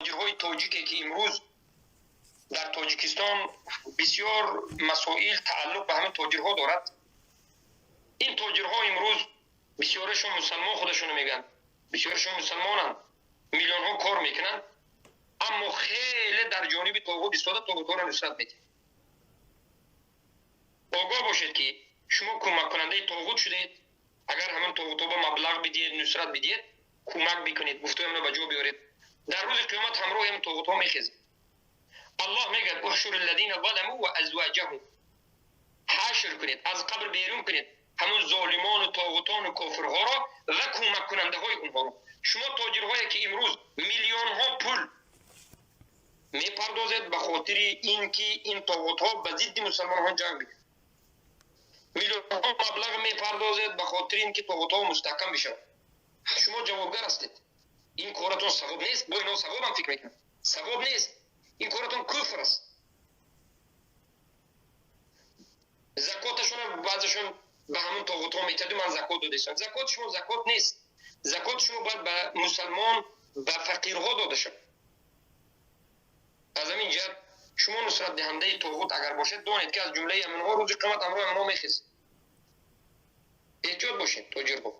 Тоҷирҳои тоҷике, ки имрӯз дар Тоҷикистон бисёр масоил тааллуқ ба ҳамин тоҷирҳо дорад. Ин тоҷирҳо имрӯз бисёрашон мусалмон худашонро мегӯянд, бисёрашон мусалмонанд, миллионҳо кор мекунанд, аммо хеле дар ҷониби тоғут истода, тоғутҳоро нусрат медиҳанд. Огоҳ бошед, ки шумо кӯмаккунандаи тоғут шудед. Агар ҳамин тоғутҳо ба маблағ бидиҳед, нусрат бидиҳед, кӯмак бикунед, гуфтаи ба ҷо биёред, дар рӯзи қиёмат ҳамроҳи ҳамин тоғутҳо мехезед. Аллоҳ мегӯяд: احشروا الذين ظلموا وأزواجهم. Ҳашр кунед, аз қабр берун кунед ҳамун золимону тоғутону кофирҳоро ва кӯмаккунандаҳои онҳоро. Шумо тоҷирҳое, ки имрӯз миллионҳо пул мепардозед ба хотири ин ки ин тоғутҳо ба зидди мусалмонҳо ҷанг бикунанд, миллионҳо маблағ мепардозед ба хотири ин ки тоғутҳо мустаҳкам бишаванд, шумо ҷавобгар ҳастед. Ин коратон савоб нест. Бо ино савобам фикр мекунам, савоб нест, ин коратон куфр аст. Закоташона баъзешон ба ҳамон тоғутҳо метаду ман закот додастам. Закот шумо закот нест. Закот шумо бояд ба мусалмон, ба фақирҳо дода шавад. Аз ҳамин ҷиҳат шумо нусратдиҳандаи тоғут агар бошед, донед, ки аз ҷумлаи ҳаминҳо рӯзи қиёмат ҳамроҳи ҳаминҳо мехезед. Эҳтиёт бошед, тоҷирҳо.